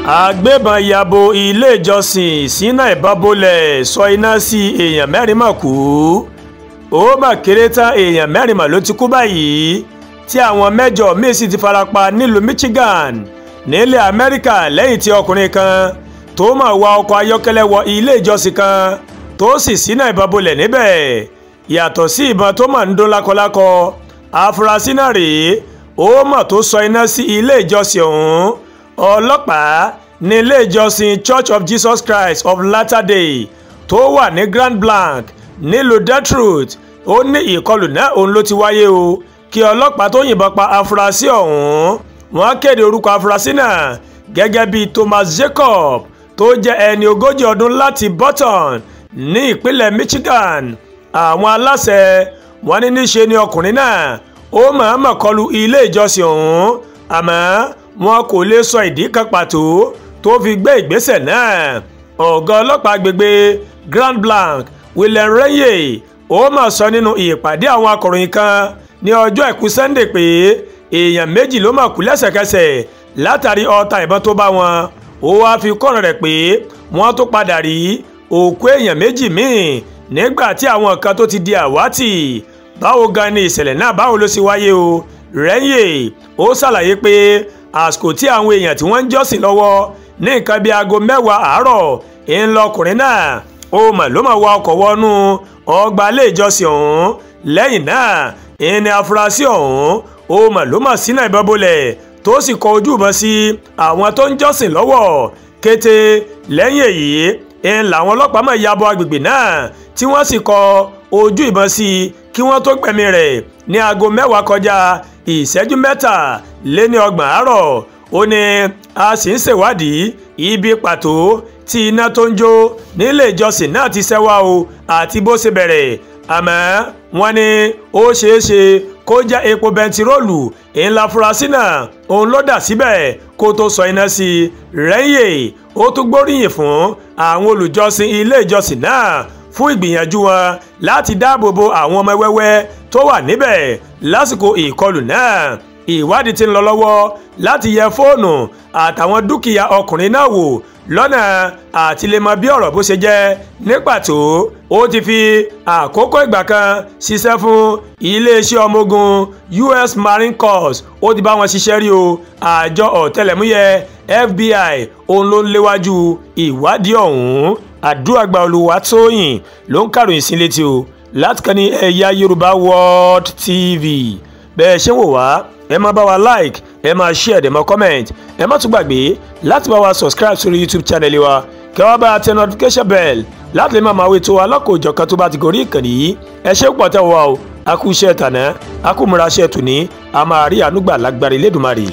Agbébọn yabo ilé ìjọsìn sínà ìbábolẹ̀ sọ iná sí èèyàn mẹ́rin mọ̀ kú. Ó mà kéré tán èèyàn mẹ́rin mọ̀ ló ti kú báyìí, tí àwọn mẹ́jọ míì sì ti farapa nílùú Michigan nílẹ̀ Amẹ́ríkà lẹ́yìn tí ọkùnrin kan tó mà wa ọkọ̀ ayọ́kẹ́lẹ́ wọ ilé ìjọsìn kan tó sì sínà ìbábolẹ̀ níbẹ̀. Yàtọ̀ sí ìbọn tó mà ń dún lákọlákọ, afurasí náà rèé ó mà tó sọ iná sí ilé ìjọsìn ọ̀hún. Ọlọ́pàá ní ilé ìjọsìn Church of Jesus Christ of Latter-day tó wà ní Grand Blanc nílùú Detroit ó ní ìkọlù náà òun ló ti wáyé o kí ọlọ́pàá tó yìnbọn pa afurasí ọ̀hún. Wọ́n kéde orúkọ afurasí náà gẹ́gẹ́ bíi Thomas Jacob tó jẹ́ ẹni 40 ọdún láti Burton ní ìpínlẹ̀ Michigan. Àwọn aláṣẹ wọ́n ní níṣe ni ọkùnrin náà ó mọ̀ọ́mọ̀ kọlu ilé ìjọsìn ọ̀hún, àmọ́ wọn kò lè sọ ìdí kan pàtó tó fi gbé ìgbésẹ̀ náà. Ọ̀gá ọlọ́pàá agbègbè Grand Blanc William Renye ó mà sọ nínú ìpàdé àwọn akọ̀ròyìn kan ní ọjọ́ àìkú Sunday pé èèyàn méjì ló mà kú lẹ́sẹ̀kẹsẹ̀ látàrí ọta ìbọn tó bá wọn. Ó wáá fi kọ́rọ̀ rẹ̀ pé wọ́n tó padà rí òkú èèyàn méjì míì nígbà tí àwọn kan tó ti di àwátì. Báwo gan ni ìṣẹ̀lẹ̀ náà, báwo ló ṣe wáyé o? Renye ó ṣàlàyé pé àsìkò tí àwọn èèyàn tí wọ́n ń jọ́sìn lọ́wọ́ ní nǹkan bíi aago 10 àárọ̀ ńlọkùnrin náà ó mà ló mà wa ọkọ̀ wọnú ọgbà ilé ìjọsìn ọ̀hún. Lẹ́yìn náà ìní afurasí ọ̀hún ó mà ló mà sínà ìbọn bolẹ̀ tó sì kọ ojú ìbọn sí àwọn tó ń jọ́sìn lọ́wọ́. Kété lẹ́yìn èyí ń làwọn ọlọ́pàá mà ya bo agbègbè náà tí wọ́n sì kọ ojú ìbọn sí kí wọ́n tó gbẹ̀mí rẹ̀ ní aago 10 kọjá ìṣẹ́jú 33 àárọ̀. Ó ní a sì ń ṣèwádìí ibi pàtó tí iná tó ń jó nílé ìjọsìn náà ti ṣẹ́wá o àti bó ṣe bẹ̀rẹ̀, àmọ́ wọ́n ní ó ṣeé ṣe kó jẹ́ epo bẹntiróòlù ńlá afurasí náà òun ló dà síbẹ̀ kó tó sọ iná sí i. Renye ó tún gbóríyìn fún àwọn olùjọsìn ilé ìjọsìn náà fún ìgbìyànjú wọn láti dáàbò bo àwọn ọmọ wẹ́wẹ́ tó wà níbẹ̀ lásìkò ìkọlù náà. Ìwádìí ti ń lọ lọ́wọ́ láti yẹ fóònù àtàwọn dúkìá ọkùnrin náà wò lọ́nà àti lè mọ bí ọ̀rọ̀ bó ṣe jẹ́ ní pàtó. Ó ti fi àkókò ìgbà kan ṣiṣẹ́ fún iléeṣẹ́ ọmọ ogun US Marine Corps, ó ti bá wọn ṣiṣẹ́ rí o. Àjọ ọ̀tẹlẹ̀múyẹ́ FBI òun ló ń léwájú ìwádìí ọ̀hún. Àdúràgbà Olúwatóyìn ló ń kàròyìn sí létí o láti kàn ní Ẹ̀yà Yorùbá World TV. Bẹ́ẹ̀ ṣé wò wá, ẹ máa bá wa like, ẹ máa share, dẹ̀ máa comment. Ẹ má tún gbàgbé láti bá wa subscribe sórí YouTube channel wa, kẹ́ wá bá tẹ notification bell láti lè máa máa wé tó wa lọ́kọ̀-ò-jọ̀kan tó bá ti gorí ìkànnì yìí. Ẹ ṣé pọ̀ tẹ́ wá o, a kú iṣẹ́ tàná, a kú múra iṣẹ́ tòní, a máa rí àánú gbà lágbára Elédùmarè.